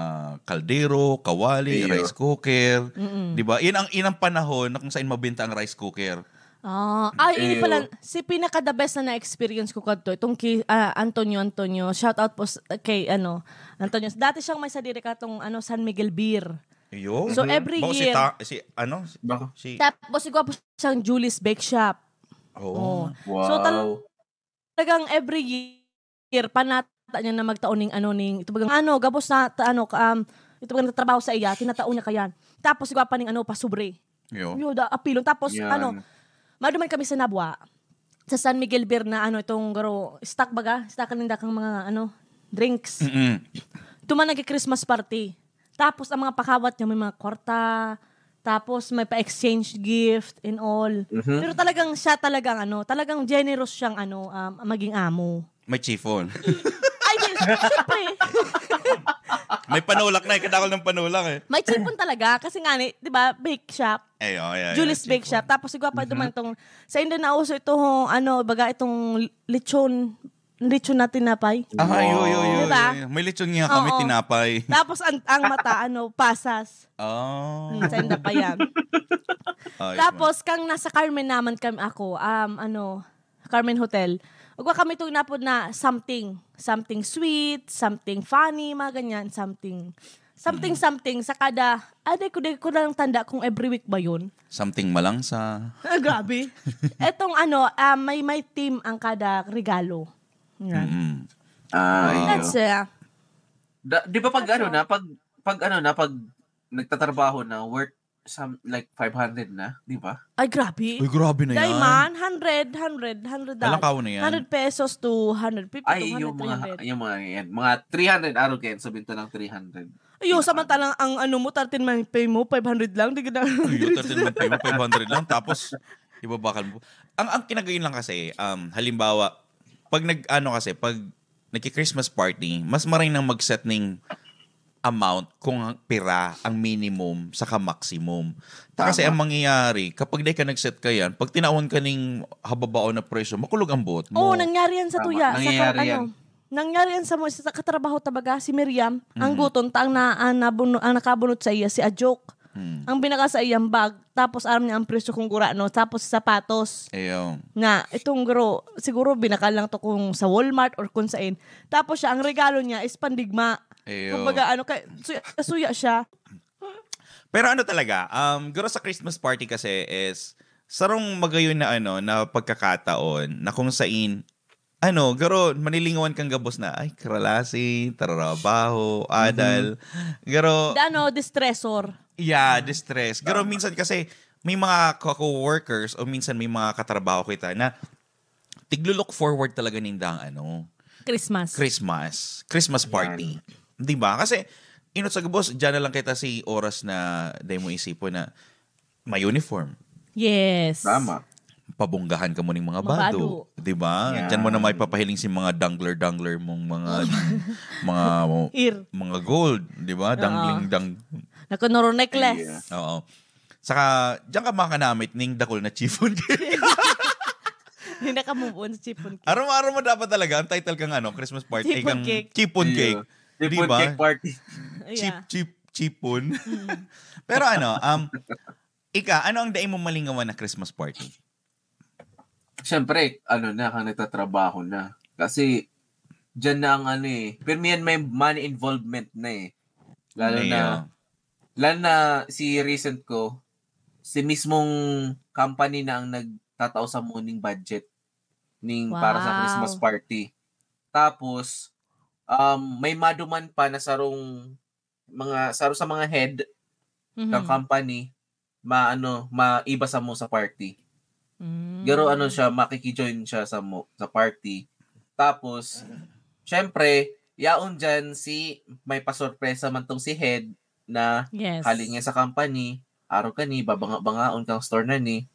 kaldero, kawali, Iyo. rice cooker. Mm-mm. Di ba? Yan ang, yan ang panahon na kung saan mabenta ang rice cooker. Ah, ay, ini Iyo. pala, si pinaka the best na na-experience ko kadto, itong kay ah, Antonio Antonio, shout out po s- kay ano, Antonio. Dati siyang may sadiri katong ano, San Miguel Beer. Iyo. So, Mhm. every Bako si, year. ta, si, ano? Si, Bako. si, Tapos siguro po siyang Julie's Bake Shop. oh. So, tal- Wow. Talagang every year, panata niya na magtao ning ano, ning, ito bagang ano, gabos na, ta, ano, ka- um, ito bagang nagtatrabaho sa iya, tinatao niya kayan. Tapos, igwa pa ning ano, pasubre. Yo. Yo, da, apilon. Tapos, Yan. Ano, maduman kami sa Nabua, sa San Miguel Beer na ano, itong garo, stock baga, stock ninda kang mga ano, drinks. Mm-mm. Tuman nag-Christmas party. Tapos ang mga pakawat niya may mga kwarta, tapos may pa-exchange gift and all. Mhm. Pero talagang siya talagang ano, talagang generous siyang ano, um, maging amo. May chiffon. Ay, di, syempre. May panulak na, eh. Kadakol ng panulak, eh. May chipon talaga. Kasi nga, ni, di ba, bake shop. Ay, oh, yeah, Julie's Bake Shop. Tapos, igwa pa duman itong, sa inda nauso itong, ano, baga itong lechon, lechon na tinapay. Ah, yo, yo, yo. Diba? Yo. May lechon nga kami, Oo. Tinapay. Tapos, ang, ang mata, ano, pasas. Oh. Hmm, sa inda pa yan. Ayos Tapos, kang nasa Carmen naman kami ako, um, ano, Carmen Hotel. Ugwa kami itong napod na something. Something sweet, something funny, mga ganyan, something. Something, something. Sa kada, ah, di ko, di ko lang tanda kung every week ba yun. Something malangsa. Ah, grabe. Etong ano, ah, may, may theme ang kada regalo. Yan. Mm. Ah, Wow. That's, uh, da, di ba pag That's ano all. na, pag, pag ano na, pag nagtatrabaho na, worth some, like, five hundred na, di ba? Ay, grabe. Uy, grabe na yan. Dai man, hundred, hundred, hundred Walang dollars. kawo na yan. Hundred pesos to hundred fifty Ay, to yung hundred, mga, three hundred. yung mga yan. Mga three hundred araw kayo, sabihin to ng three hundred. Ayo, samantalang ang ano mo, thirteen month pay mo, five hundred lang. Di ka na. Uy, yung thirteen month pay mo, five hundred lang. Tapos, ibabakal mo. Ang, ang kinagayon lang kasi, um, halimbawa, pag nag, ano kasi, pag nagki-Christmas party, mas maray nang mag-set ning amount kung ang pira ang minimum saka maximum. Ta kasi Tama. Ang mangyayari, kapag di ka nag-set ka yan, pag tinawan ka ning hababaon na presyo, makulog ang buot mo. Oo, nangyari yan sa Tama. tuya. Sa Nangyayari ka- yan. Ano, nangyari yan sa, mo- sa katrabaho tabaga, si Miriam, ang Mhm. guton, ta ang, na, ang, nabuno, ang nakabunot sa iya, si Ajok. Hmm. Ang binakal sa iyang bag, tapos aram niya ang presyo kung gurano, tapos sapatos. Ayaw. Na, itong guro, siguro binakal lang to kung sa Walmart or kung saan. Tapos siya, ang regalo niya is pandigma. Ayaw. Kumbaga, ano, kay, suya, suya siya. Pero ano talaga, um, guro sa Christmas party kasi is sarong magayon na ano, na pagkakataon na kung sain, ano, guro, manilingawan kang gabos na, ay, karalasi, tararabaho, adal. Guro, Da, ano, distressor. yeah, distress. Guro, minsan kasi may mga co-workers o minsan may mga katrabaho kita na tiglo-look forward talaga ninda ang ano, Christmas. Christmas, Christmas party. Di ba? Kasi, inot sa gabos, dyan na lang kita si oras na dahil mo isipon na may uniform. Yes. Tama. Pabunggahan ka mo ning mga Mga bado. bado. Di ba? Yeah. Diyan mo na may papahiling si mga dangler-dangler mong mga, mga, Ir. mga gold. Di ba? Dangling, dang... Nakunuro necklace. Yeah. Oo. Saka, diyan ka makanamit ning dakul na chiffon cake. Hindi na ka move on sa chiffon cake. Araw-araw mo dapat talaga, ang title kang ano, Christmas party, Chiffon kang cake. Chiffon Yeah. cake. Di Chiffon ba? Cake party. Cheap, Yeah. cheap, chipon. Pero ano, um, ika, ano ang dai mo malingawan na Christmas party? Siyempre, ano na, kang nagtatrabaho na. Kasi, dyan na ang ano eh. Pero yan may money involvement na eh. Lalo na, Ayun. lalo na si recent ko, si mismong company na ang nagtatao sa mo ning budget ning para sa Wow. Christmas party. Tapos, um, may maduman pa na sarong mga, saro sa mga head Mhm. ng company, maano, maiba sa mo sa party. Mm. Pero ano siya, makikijoin siya sa mo, sa party. Tapos, syempre, yaon dyan si may pasorpresa man tong si head na Yes. hali niya sa company, araw ka ni, babanga-bangaon kang store na ni.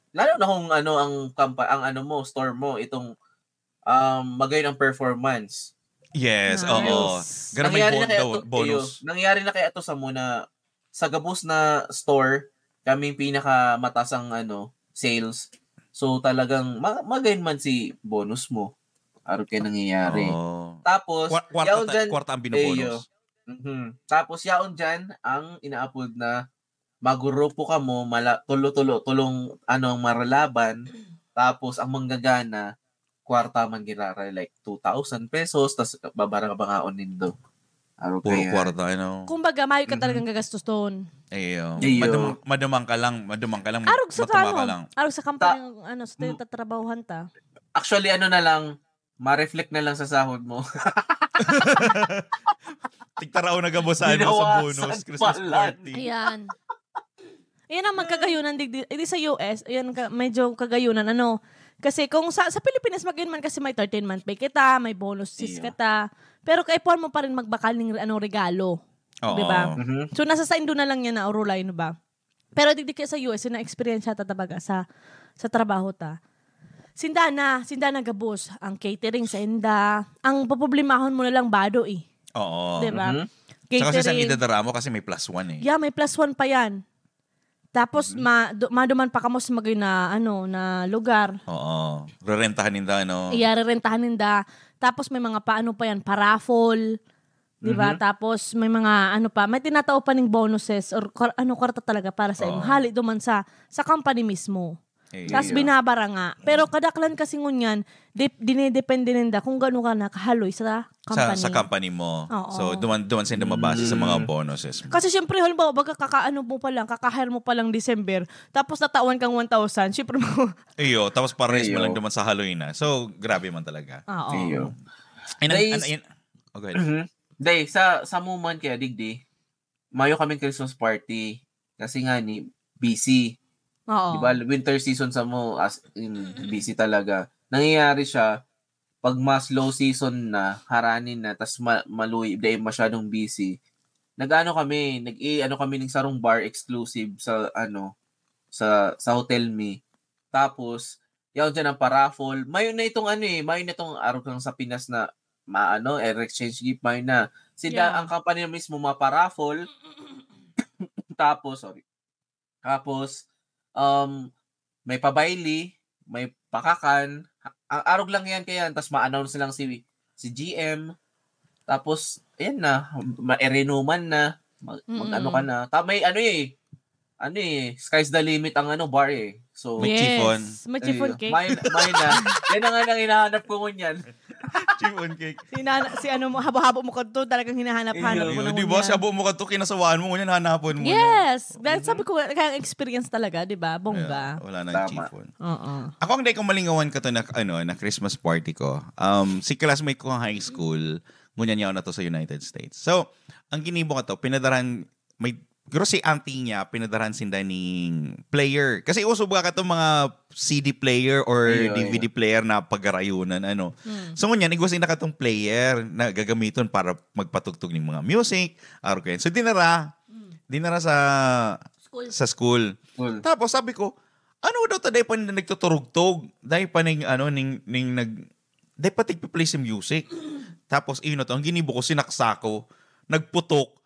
Lalo na kung ano ang kampa, ang ano mo, store mo, itong um, magayon ang performance. Yes, Nice. Oo. Ganun may Nangyari na bon- kaya daw- to, bonus. Iyo, nangyari na kaya to sa muna, sa gabos na store, kami yung pinakamataas ang ano, sales. So talagang ma- magayon man si bonus mo. Araw kayo nangyayari. Oh. Tapos, Kwa- kwarta, yaon ta- dyan, kwarta ang Iyo. binobonus. Mhm. Tapos yaon dyan ang inaapod na magurupo ka mo, mala, tulo-tulo, tulong ano ang maralaban, tapos ang manggagana, kwarta man girara, like two thousand pesos, tas babara-bangaon nindo. Araw Puro kaya. Kwarta, ano. Kumbaga, mayo ka Mhm. talagang gagastos doon. Iyo. Iyo. Madumang, madumang ka lang, madumang ka lang. Arog sa matuma ano? Ka lang. Arog sa company, ano, sa Mm. tatrabahuhan ta. Actually, ano na lang, ma-reflect na lang sa sahod mo. Tigtaraw na gabos sa ano, sa Binawasan bonus, pa Christmas lang. Party. Ayan. Ayan ang magkagayunan digdi, di sa U S, ayan ka, medyo kagayunan, ano. Kasi kung sa, sa Pilipinas, magayon man kasi may thirteen month pay kita, may bonuses Iya. kita. Pero kaipuhan mo pa rin magbakal ng ano, regalo. Oo. Di ba? Mhm. So, nasa saindo na lang yan na orulay, no ba? Pero digdi kaya sa U S, yung na-experience ta talaga sa, sa trabaho ta. Sinda na, sinda na gabos. Ang catering sa inda, ang paproblemahon mo na lang bado eh. Oo. Di ba? Mhm. Saka sa isang Catering. Idadara mo kasi may plus one eh. Yeah, may plus one pa yan. Tapos, ma, do, maduman pa kamo sa magay na, ano, na lugar. Oo. Rerentahan ninda, no? Iya, rerentahan ninda. Tapos may mga paano pa yan, paraffle. Di ba? Mhm. Tapos may mga ano pa, may tinatao pa ning bonuses or kar- ano, kwarta talaga para sa imo. Oo. Hali duman sa sa company mismo. Eh, Tapos Iyo. binabara nga. Pero kadaklan kasi ngunyan, dip, dinedepende ninda kung gaano ka nakahaloy sa sa, company. sa company mo. Oo. So, duman, duman sila mabase sa mga Mm. bonuses mo. Kasi syempre, halimbawa, baga kakaano mo pa lang, kakahire mo pa lang December, tapos natawan kang one thousand, syempre mo, Iyo, tapos pares mo Iyo. lang duman sa haloy na. So, grabe man talaga. oo. Iyo. And, Dahil and, s- and, okay. Mhm. Dahil sa sa moment kaya digdi, mayo kaming Christmas party kasi nga ni busy. Oo. Di ba? Winter season sa mo, as in, busy talaga. Nangyayari siya, pag mas low season na, harani na, tas ma- maluwi, dahil masyadong busy. Nag-ano kami, nag-i-ano kami ng sarong bar exclusive sa, ano, sa sa hotel mi. Tapos, yaon dyan ang paraffle. Mayo na itong ano eh, mayo na itong arog lang sa Pinas na maano, air exchange gift, mayo na. Si da, Yeah. ang company na mismo, mga paraffle. Tapos, sorry. Tapos, um, may pabayli, may pakakan. Ang arog lang yan kaya, tapos ma-announce lang si, si G M. Tapos, ayan na, ma-, erinuman na. Mag, mag-ano ka Mm. na. Ta, may ano eh, ano eh, sky's the limit ang ano, bar eh. So, May Yes. chiffon. May chiffon Ayun. cake. May, may na. Yan na nga nang hinahanap ko ngunyan. Chiffon cake. Si, nana, si ano mo, habo-habo mo kadto, talagang hinahanap-hanap Iyo. mo na Di ba? ngunyan. Sabi mo ka to, kinasawaan mo, ngunyan hanapon mo. na. Yes! Dahil sabi ko, kaya ang experience talaga, di ba? Bongga. Yeah, wala nang Tama. chiffon. Oo. Ako ang dai ko malingawan ka to na, ano, na Christmas party ko. Um, si classmate ko high school, ngunyan niya ako na to sa United States. So, ang ginibo ka to, pinadaran, may, pero si auntie niya, pinadaran sinda ning player. Kasi uso ba ka to mga C D player or Iyo, D V D iyo. player na pagarayunan, ano. Hmm. So, ngunyan, igwa sinda katong player na gagamiton para magpatugtog ng mga music, arog kayan. So, dinara, dinara sa School. sa school. Cool. Tapos sabi ko, ano daw ta, dai pa nila nagtuturugtog? Dai pa ning, ano, ning, ning nag, dai pa tigpiplay si music. Tapos, iyon na to, ang ginibo ko, sinaksa ko, nagputok.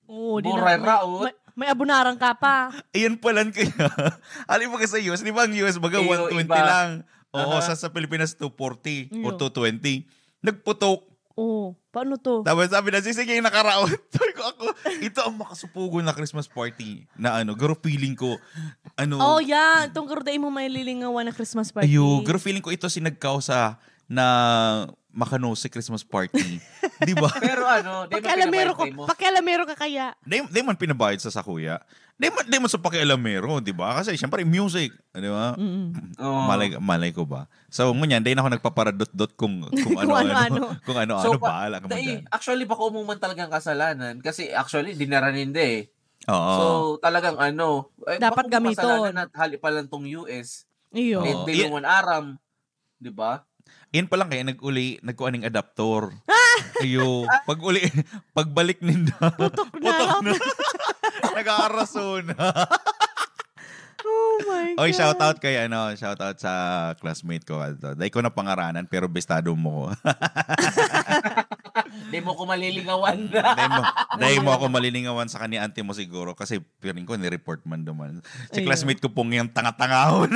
Oo, di Buray na, raot. may, may abunaran ka pa. Ayan pala kaya. Alam mo ka sa U S, di ba ang U S, baga Iyo, one twenty iba. lang. Oo, Aha. sa, sa Pilipinas, two forty o Iyo. two twenty. Nagputok. Oo, paano to? Tapos sabi na, "Sige, sige, nakaraot." Sabi ko ako, "Ito ang makasupugon na Christmas party na ano, garo feeling ko, ano, Oh, yeah. Itong garo dai mo may lilingawan na Christmas party. ayo, garo feeling ko ito si nagkausa na makano si Christmas party." Di ba? Pero ano, di mo Pakialamero ko, pinabayad mo. Pakialamero ka kaya? Di, di man pinabayad sa sakuya. Di man, di man sa pakialamero, di ba? Kasi syempre, music, di ba? Mm. Oo. Malay, malay ko ba? So, ngunyan, di na ako nagpaparadot-dot kung, kung Kung ano-ano. ano-ano. Kung ano-ano, So, pa- bahala ka man dai, dyan. Actually, baka mo man talagang kasalanan kasi actually, dinara ninda eh. Oo. So, talagang ano, eh, Dapat baka mo gamiton. kasalanan at hali pa lang tong U S. Iyo. Oo. Eh, di Iya- mo man aram. Di ba? Yan pa lang kaya nag-uli, nagkuha ning adaptor. Ayo, pag uli, pagbalik ninda. Putok na. Putok na. Nag-aaraso na. Oh my God. Oy, shout out kay ano, shout out sa classmate ko, ano to. Dai ko na pangaranan, pero bistado mo ko. Di mo ko malilingawan. Dai mo, dai mo ako malilingawan sa kani ante mo siguro kasi feeling ko ni-report man duman. Si Ayun. classmate ko pong yung tanga-tangahon.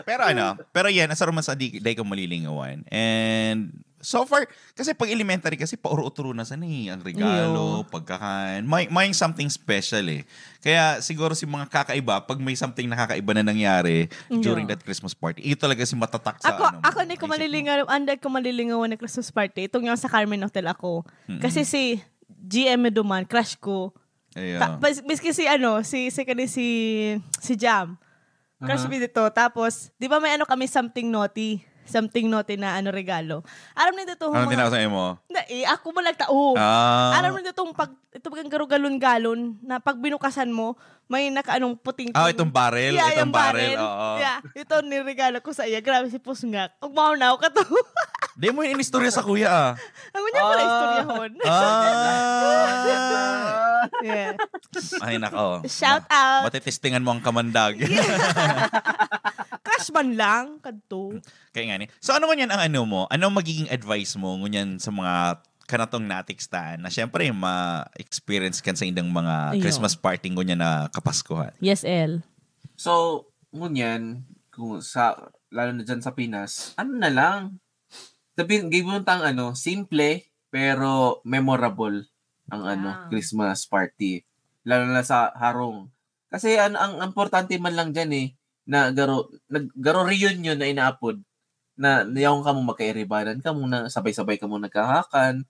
Pero ano, pero yan, asa man sa di, dai ko malilingawan. And so far, kasi pag elementary kasi, pauro-utro na sana eh. Ang regalo, Iyo. Pagkakan. May, may something special eh. Kaya siguro si mga kakaiba, pag may something nakakaiba na nangyari Iyo. during that Christmas party, iyo talaga si matatak sa Ako, ano, ako hindi ko isip mo. malilingaw, hindi ko malilingawan na Christmas party. Itong yung sa Carmen Hotel ako. Mm-mm. Kasi si G M duman, crush ko. Ayo. Ta, mas, maski si ano, si, si, kani si, si Jam. Crush Aha. mi dito. Tapos, di ba may ano kami, something naughty? Something naughty na ano, regalo. Aram na dito, Ano mga- tinawag sa imo? Na, eh, ako mo nagtao. Ah. Aram na itong pag, ito bagang garo galon-galon na pag binukasan mo, may nakaanong puting Ah, itong barrel, Yeah, itong yung barrel, barrel. Oo. Yeah, ito niregalo ko sa iya. Grabe si Pusngak. Ang maunaw ka to. Di mo yung inistorya sa kuya ah. Ang niya mo na Ah. istoryahon. Ah. Yeah. Ay nako. Shout out. Matitestingan mo ang kamandag. Crush man lang, kadto. Kaya nga ni. So ano ngunyan ang ano mo? Ano ang magiging advice mo ngunyan sa mga kanatong natekstan na siyempre ma-experience kan sa indang mga Iyo. Christmas party ngunyan na Kapaskuhan. Yes, El. So, ngunyan, kung sa, lalo na dyan sa Pinas, ano na lang, sabihin, gawin tang ano, simple, pero memorable ang ano, Ah. Christmas party. Lalo na sa harong. Kasi ang, ang importante man lang dyan eh, na garo, nag, garo reunion na inaapod na yaong kamo magkairibanan kamo na sabay-sabay kamo nagkahakan,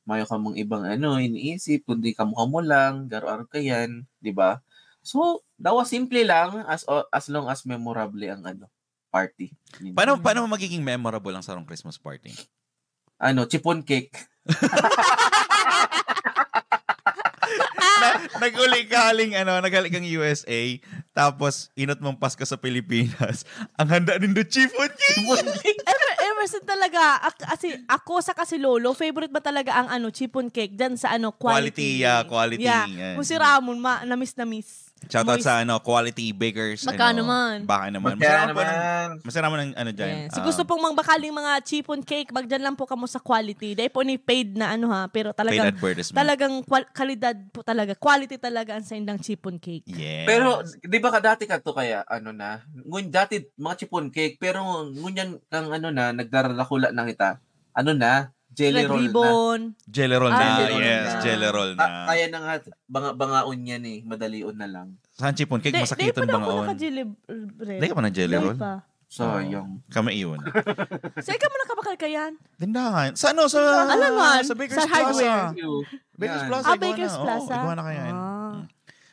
mayo kamong ibang ano, iniisip, kundi kamo-kamo lang, garo-aro kayan, di ba? So, dawa simple lang as as long as memorable ang ano, party. Paano paano magiging memorable ang sarong Christmas party? Ano, chipon cake. Na, nag-uli ka haling ano, naghali kang U S A, tapos inot mong Pasko sa Pilipinas. Ang handa nindo chipon cake. Ever, ever since talaga, ak- asi, ako sa kasi lolo, favorite ba talaga ang ano, chipon cake dyan sa ano, Quality, quality. Yeah, quality. Yeah. Yeah. Kung si Ramon, ma, namis-namis. Shout out Moist. Sa ano, quality bakers. Baka Ano, naman. Baka naman. Baka Masarap po ng- naman. Masarap ng ano dyan. Yes. So, ah, gusto pong magbakaling mga chipon cake, magdyan lang po kamo sa quality. Dahil po ni paid na ano ha, pero Paid talagang advertisement. talagang kwal- kalidad po talaga. Quality talaga ang sa indang chipon cake. Yes. Pero, di ba ka dati ka to kaya, ano na, ngun dati, mga chipon cake, pero ngunyan kang ano na, nagdararakula na kita, ano na, jelly Red roll na. Ribbon. Jelly roll Ah, na. jelly roll Yes, na. jelly roll na. Ah, kaya na nga, banga, bangaon yan eh, madalion na lang. Saan chipon cake? Di- Masakiton di pa na ako bangaon. naka-jelly red. Di ka pa nag-jelly Di roll? pa. Sayang. Kami iyon. Sa ikaw mo nakabakal ka yan? Tindahan. Sa ano? Sa, Alaman, sa Baker's sa hardware. Plaza. Thank you. Baker's Yan. Plaza. Ah, Iguana. Baker's Oo, Plaza? Iguana kayo yan. Ah. Mm.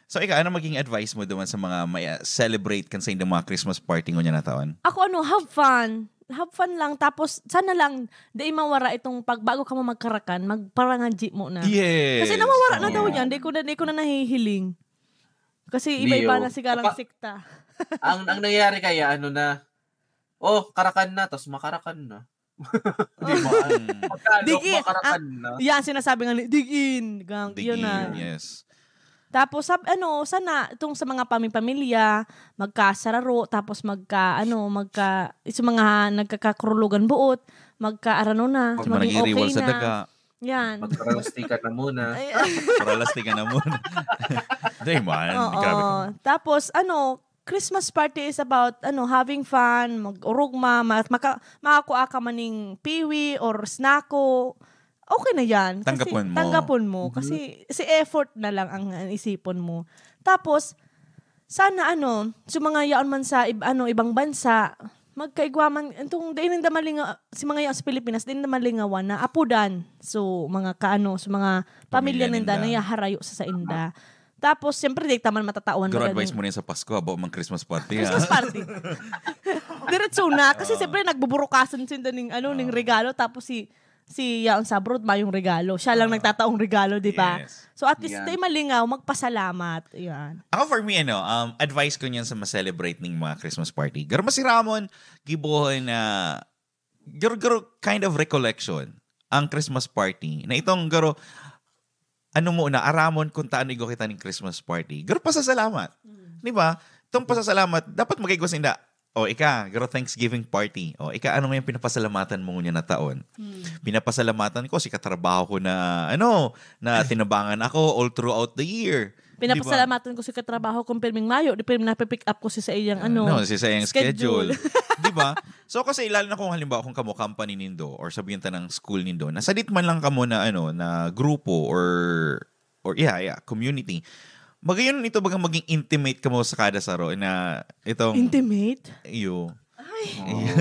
So, ikaw, ano maging advice mo doon sa mga may uh, celebrate kan sa inyong mga Christmas party ngunyan na taon? Ako ano, have fun. Have fun lang. Tapos, sana lang, di mawara itong pag bago ka mo magkarakan, magparangadji mo na. Yes. Kasi nawawara na Oo. daw yan. Di ko na, di ko na nahihiling. Kasi iba-iba Leo. na sigalang Apa- sikta. ang ang nangyayari kaya, ano na, oh, karakan na, tapos makarakan na. Di ba? Mm. Pagkalo, Digi, makarakan na. Yan, sinasabi nga ni, dig in. Gang, Dig yun na. in, yes. Tapos, sab, ano, sana, itong sa mga pamipamilya, magkasararo, tapos magka, ano, magka, sa mga nagkakakurulogan buot, magkaarano na, Pag maging okay Managiriwal sa na. daga. Yan. Magparalastikan na muna. Ay, Paralastikan na muna. Di man. Oo. Grabe ka. Tapos, ano, Christmas party is about, ano, having fun, mag-urugma, ma- maka, makakuha ka man ning piwi or snacko, okay na yan. Kasi Tanggapon mo. Tanggapon mo. Kasi si effort na lang ang, ang isipon mo. Tapos, sana ano, sa mga yaon man sa ib- ano, ibang bansa, magkaigwa man, itong, di ninda malinga, si mga yaon sa Pilipinas, di ninda malingawan na apudan. So, mga kaano, sa mga pamilya, Pamilya ninda, ninda. Na yaharayo sa sainda. Tapos, siyempre, di taman matatawan. Pero Baga advice ni- mo rin sa Pasko, abo mang Christmas party, Christmas ha? Party. Diretso na. Kasi Ah. Siyempre, nagbuburukasan sinda ning, ano, ning Ah. regalo. Tapos si, si yaon sa abroad, mayong regalo. Siya lang Ah. nagtataong regalo, di ba? Yes. So, at least, Yan. di malingaw, magpasalamat. Yan. Ako, for me, ano, um, advice ko niyan sa ma-celebrate ning mga Christmas party. Garo masiramon, gibohon na, garo, garo kind of recollection ang Christmas party. Na itong garo, ano muna, aramon kung taano igwa kita ning Christmas party. Garo pasasalamat. Di ba? Itong pasasalamat, dapat mag-igwa sinda. O, ika, garo Thanksgiving party. O, ika, ano nga yung pinapasalamatan mo ngunyan na taon? Pinapasalamatan ko si katrabaho ko na, ano, na tinabangan ako all throughout the year. Di ba? Pinapasalamatan ko si katrabaho kung pirming mayo, di pirming napipick up ko si sa iyang, ano, No, si sa iyang schedule. schedule. Di ba? So, kasi lalo na kung halimbawa kung kamo company nindo or sabihin ta ng school nindo, nasadit man lang kamo na, ano, na grupo or, or yeah, yeah, community. Magayon ito bagang maging intimate kamo sa kada saro na itong Intimate? Iyo. Oh.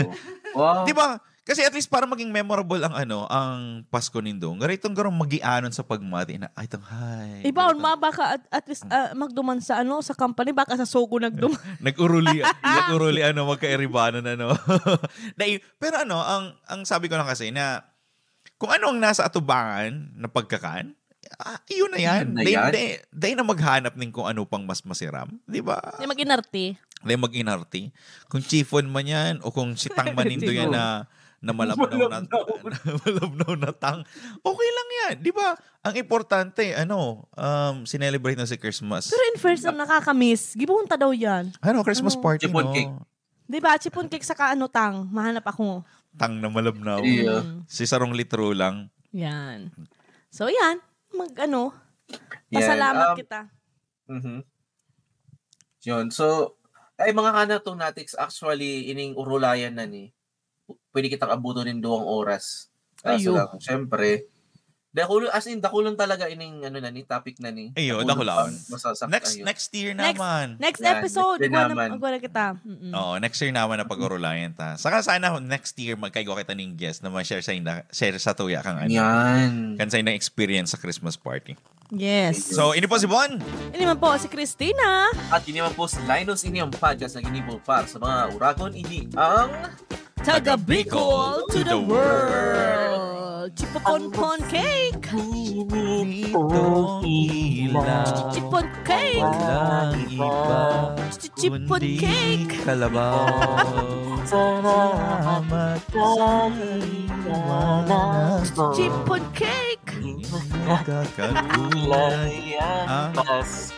Wow. Di ba? Kasi at least para maging memorable ang ano, ang Pasko nindo. Garo itong garong magianon sa pagmati na, ay, itong hi. Iba, Ganito. ma, baka at, at least ah, magduman sa ano, sa company, baka sa Sogo nagduman. Nag-uruli, nag-uruli ano, magkairibanan ano. Dai, pero ano, ang ang sabi ko lang kasi na kung ano ang nasa atubangan na pagkakan, ah, yun na yan. Yun na Dai, yan. dai, dai na maghanap ning kung ano pang mas masiram, di ba? Di mag-inarte. Dai mag-inarte. Kung chiffon man yan o kung sitang manindo yan na na malabnaw na, malabnaw na tang. Okay lang yan, di ba? Ang importante, ano, um, sinelebrate na si Christmas. Pero in fairness, ang nakakamiss, gibuhon ta daw yan. Ano, Christmas Ano? party, Chipon no? cake. Di ba? Chipon cake saka ano tang, mahanap ako. Tang na malabnaw. Iya. Mm. Si sarong litro lang. Yan. So, yan. Mag, ano, Yan, pasalamat um, kita. Mhm. Yun. So, ay, mga kanatong natiks, actually, ining urulayan na ni, pwede kitang abuton nin duwang oras. Kaso Ayo. lang, syempre, dakulo, as in, dakulon talaga ining, ano na ni, topic na ni. Ayo, Dakulon dakulon. pang masasak-, Next ayo. next year Next- naman. Next Yan, episode, next year igwa na, naman. igwa na kita. Mm-mm. Oo, next year naman na pag-urulayan ta. Saka sana ho, next year, magkaigwa kita ning guest na ma-share sa inda, share sa tuya kang ano. Yan. Kan sa inda experience sa Christmas party. Yes. So, ini po si Bon. Ini man po si Christina. At ini man po si Linus, ini ang podcast na ginibo para sa mga uragon. Ini ang Taga Bicol to the world. Chipoponpon cake. Nitong ilang Chipon cake. Walang iba Chipon kundi cake. Kalabaw. Salamat sa liwanag mo. Chipon cake. Nagkakakulay ang Pas